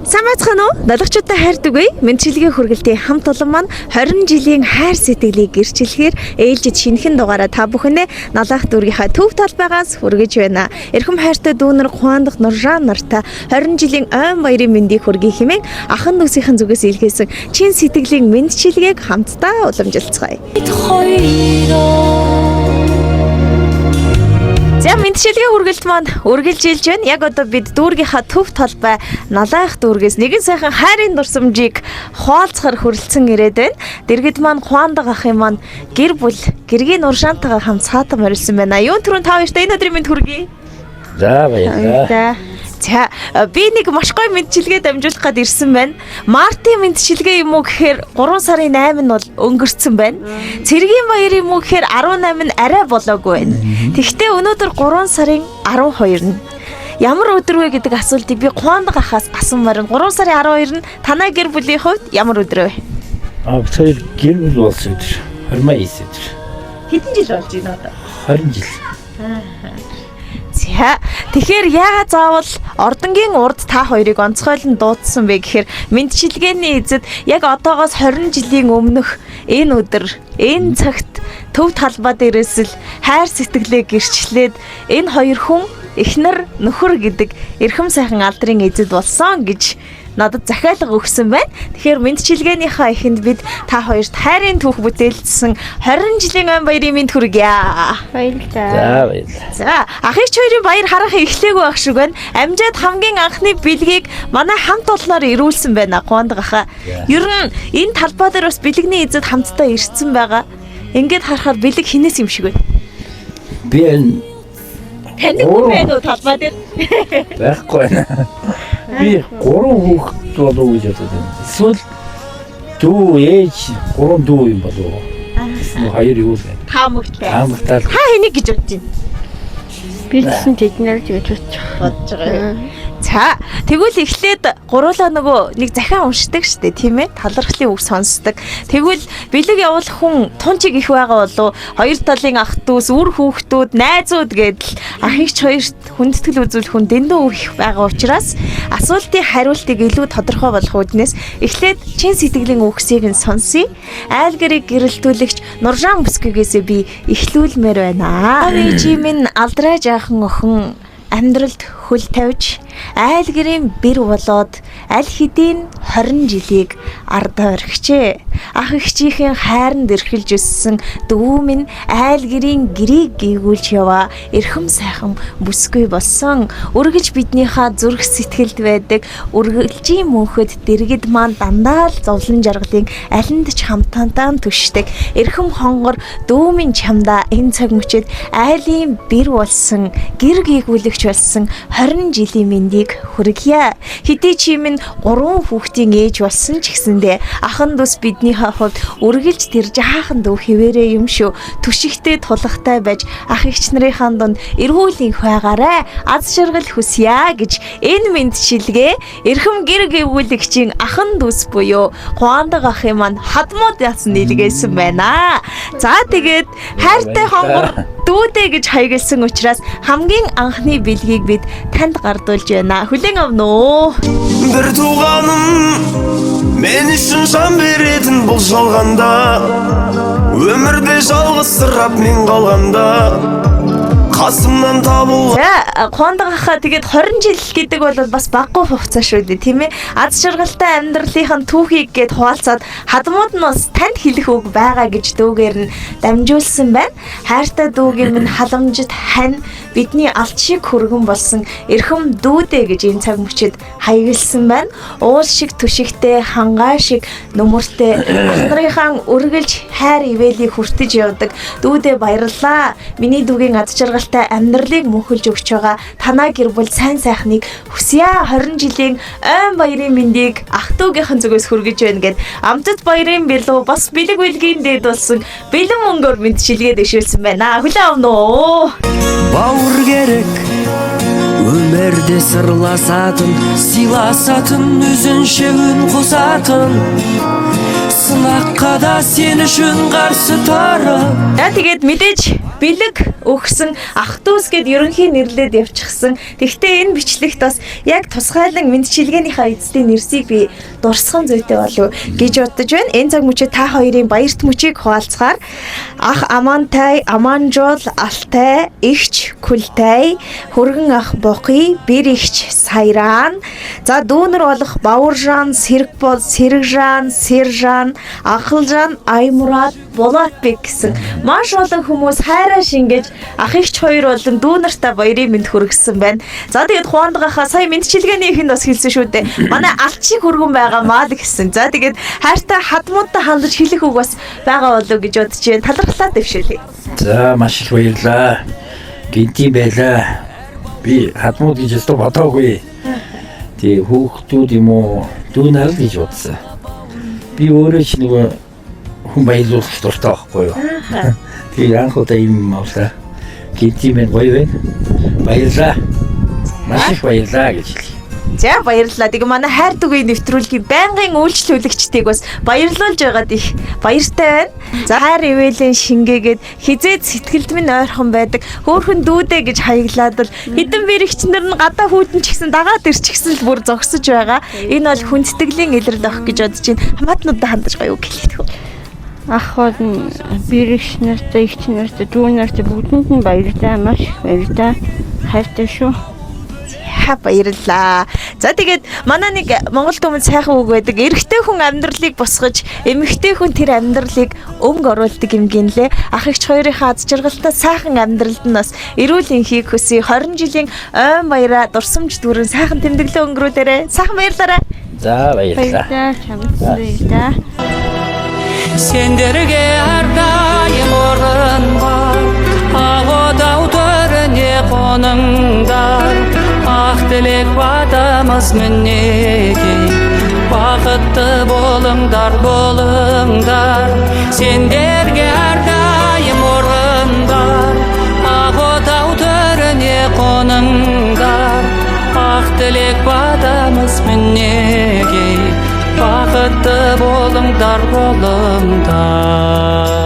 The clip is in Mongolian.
Сайн байцгаана уу? Налгчуудаа хайрдаг үе. Мэндчилгээ хүргэлтийн хамт олон маань 20 жилийн хайр сэтгэлийг гэрчлэхээр ээлжид шинэхэн дугаараа та бүхэндээ Налаах дүүргийнхаа төв талбайгаас хүргэж байна. Эрхэм хайртай дүүнер Хуандах Нуржаан нартай 20 жилийн ойн баярын мэндийг хүргэе хэмээн ахан дүүсийнхэн зүгээс илгээсэн чин сэтгэлийн мэндчилгээг хамтдаа уламжилцгаая. За мэндчилгээ хүргэлт маань үргэлжилж байна. Яг одоо бид дүүргийнхаа төв талбай Налайх дүүргээс нэгэн сайхан хайрын дурсамжийг хуалцахар хүрэлцэн ирээд байна. Дэргэд маань Хуандаг ахын маань гэр бүл гэргийн уршаантайгаа хамт саатан морилсан байна. Юун түрүүн та хоёрт энэ өдрийн мэнд хүргэе. За баярлалаа. За би нэг маш гоё мэндчилгээ дамжуулах гад ирсэн байна. Мартын мэндчилгээ юм уу гэхээр 3 сарын 8 нь бол өнгөрцөн байна. Цэргийн баяр юм уу гэхээр 18 нь арай болоогүй байна. Тэгэхдээ өнөөдөр 3 сарын 12 нь ямар өдөр вэ гэдэг асуултыг би Куандаг ахаас асуумаар байна. 3 сарын 12 нь танай гэр бүлийн хувьд ямар өдөр вэ? А бид хоёр гэр бүл болсон өдөр. 29 өдөр. Хэдэн жил болж байна одоо? 20 жил. За тэгэхээр яагаад заавал ордонгийн урд та хоёрыг онцгойлон дуудсан бэ гэхээр мэндчилгээний эзэд яг одоогоос 20 жилийн өмнөх энэ өдөр энэ цагт төв талбай дээрээс л хайр сэтгэлээ гэрчлээд энэ хоёр хүн эхнэр нөхөр гэдэг эрхэм сайхан алдрын эзэд болсон гэж надад захиалга өгсөн байна. Тэгэхээр мэндчилгээнийхээ эхэнд бид та хоёрт хайрын түүх бүтээлсэн 20 жилийн ой баярын мэнд хүргье. Баярлалаа. За баярлалаа. За, ах эгч хоёрын баяр харахын эхлээгүй байх шиг байна. Амжаад хамгийн анхны бэлгийг манай хамт олноор ирүүлсэн байна. Гуандаг аха. Ер нь энэ талбай дээр бас бэлэгний эзэд хамтдаа ирсэн байгаа. Ингээд харахаар бэлэг хинээс юм шиг байна. Би энэ Таныг Гурван. хүн байна уу талбай дээр? байхгүй байна. Би гурван хүүхэд болов уу гэж бодод байна. Эсвэл дүү ээж гурван дүү юм болов уу? Эсвэл хоёр юу л байна. Таамагтай. Таамагтай л Та хэнийг гэж бодож байна? Би ч гэсэн тэднэр л гэж бодож байгаа. Бодож байгаа. За, тэгвэл эхлээд гуруулаа нөгөө нэг захиан уншдаг штэ, тийм ээ? Талархлын үг сонсдог. Тэгвэл бэлэг явуулах хүн тунчиг их байгаа болов хоёр талын ах дүүс, үр хүүхдүүд, найзууд гэдэл ах эгч хоёрт хүндэтгэл үзүүлэх хүн дэндүү их байгаа учраас асуултын хариултыг илүү тодорхой болох үүднээс эхлээд чин сэтгэлийн үгсийг нь сонсъё. Айл гэрийг гэрэлтүүлэгч Нуржаан бүсгүйгээсээ би эхлүүлмээр байна. Аав ээжийн минь алдраа жаахан охин амьдралд хөл тавьж айл гэрийн бэр болоод аль хэдийн 20 жилийг ардаа орхижээ. Ах эгчийнхэн хайранд эрхэлж өссөн дүү минь айл гэрийн гэрийг гийгүүлж яваа эрхэм сайхан бүсгүй болсон. Үргэлж биднийхээ зүрх сэтгэлд байдаг үргэлжийн мөнхөд дэргэд маань дандаа л зовлон жаргалын алинд ч хамтаантаа түшдэг. Эрхэм хонгор дүү минь чамдаа энэ цаг мөчид айлын бэр болсон, гэр гийгүүлэгч болсон 20 жилийн мэндийг хүргье. Хэдий чи минь гурван хүүхдийн ээж болсон ч гэсэндээ ахан дүүс биднийхээ хувьд үргэлж тэр жаахан дүү хэвээрээ юм шүү. Түшигтэй тулахтай байж ах эгч нарынхаа дунд эрүүл инх байгаарай. Аз жаргал хүсье гэж энэ мэндчилгээ эрхэм гэр гийгүүлэгчийн ахан дүүс буюу Гуандаг ахын маань хадмууд яасан нийлгээсэн байна. За тэгээд хайртай хонгор дүүдээ гэж хаягдсан учраас хамгийн анхны бэлгийг бид танд гардуулж байна. Хүлээн авна уу? Бір туғаным мен үшін жан беретін бұл жалғанда, өмірде жалғызсырап мен қалғанда қасымнан табылған За Куандаг ахаа тэгээд 20 жил гэдэг бол бас баггүй хугацаа шүү дээ, тийм ээ. Аз жаргалтай амьдралынхаа түүхийг гээд хуваалцаад хадмууд нь бас танд хэлэх үг байгаа гэж дүүгээр нь дамжуулсан байна. Хайртай дүүгийн минь халамжит хань бидний алт шиг хөргөн болсон эрхэм дүүдээ гэж энэ цаг мөчид хаягдсан байна. Уул шиг түшигтэй, хангаа шиг нүмертэй ах нарынхаа үргэлж хайр ивэлийг хүртэж явдаг дүүдээ баярлалаа. Миний дүүгийн аз жаргалтай амьдралыг мөнхөлж өгч байгаа танаа гэр бүл сайн сайхныг хүсье. 20 жилийн ойн баярын мэндийг ах дүүгийнхэн зүгээс хүргэж байна гэд амтд баярын бэлүү бас бэлэг бэлгийн дээд болсон бэлэн мөнгөөр мэндчилгээ дэвшүүлсэн байна. Хүлээн авна уу? Бауыр керек өмірде сырласатын, сыйласатын, өзінше үн қосатын, сынаққа да сен үшін қарсы тұрып. За тэгээд мэдээж Бэлэг өгсөн ах дүүс гэд ерөнхий нэрлээд явчихсан. Тэгвэл энэ бичлэгт бас яг тусгайлан мэндчилгээнийхээ эцдийн нэрсийг би дурсах нь зүйтэй болов гэж бодож байна. Энэ цаг мөчид та хоёрын баярт мөчийг хуваалцахаар ах Амантай, Аманжол, Алтай, Игч Күлтай, Хүргэн ах Бохи, Бэр Игч Сайраан, за дүүнер болох Баваржан, Сэрэг бол, Сэрэгжан, Сэржан, Ахалжан, Аймурад, Булатбек гэсэн маш олон хүмүүс хайраа шингээж ах эгч хоёр болон дүү нартаа баярын мэнд хүргэсэн байна. За тэгээд хуандгахаа сая мэндчилгээний ихэнд бас хэлсэн шүү дээ. Манай алчийг хүргэн байгаа маа л гэсэн. За тэгээд хайртай хадмуудтай хандаж хэлэх үг бас байгаа болов гэж бодож байна. Талархлаа дэвшүүлье. За маш их баярлаа. Гинти байлаа. Би хадмууд гэж өстө бодоогүй. Тий хүүхдүүд юм уу дүү нар л гэж бодсон. Би өөрөө ч нөгөө хүн баярлуулах дуртай байхгүй юу. Тэгээ анх удаа юм авлаа. Гинти мэн гоё байна. Баярлаа. Маш их баярлаа гэж хэлье. За баярлалаа. Тэгээ манай хайр дүгийн нэвтрүүлгийн байнгын үйлчлүүлэгчдийг бас баярлуулж байгаад их баяртай байна. За хайр ивэлийн шингээгээд хизээд сэтгэлд минь ойрхон байдаг. Хөөхөн дүүдэ гэж хаяглаад л хідэн бэрэгчнэр нь гадаа хүүтэн ч гэсэн дагаад ирчихсэн л бүр зогсож байгаа. Энэ бол хүндэтгэлийн илрэл ах гэж бодож байна. Хамаатнуудаа хандаж гоё үг хэлэх үү. Ах бол бэрэгч нартай, эгч нартай, дүү нартай бүгдэнд нь баярлалаа. Маш их баярлалаа. Хайртай шүү. За баярлалаа. За тэгээд манай нэг Монгол түмэнд сайхан үг байдаг. Эрэгтэй хүн амьдралыг босгож, эмэгтэй хүн тэр амьдралыг өнгө оруулдаг юм гинлээ. Ах эгч хоёрынхаа аз жаргалтай сайхан амьдралд нь бас эрүүл энхийг хүсье. 20 жилийн ойн баяраа дурсамж дүүрэн сайхан тэмдэглээ өнгөрүүлээрэ. Сайхан баярлалаа. За баярлалаа. Баярлалаа. Чамд баярлалаа. Сендерге әрдайым орын бар, ақ отау төріне қоныңдар. Ақ тілек батамыз мінекей, бақытты болыңдар, болыңдар. Сендерге әрдайым орын бар, ақ отау төріне қоныңдар. Ақ тілек батамыз мінекей, бақытты болыңдар, болыңдар.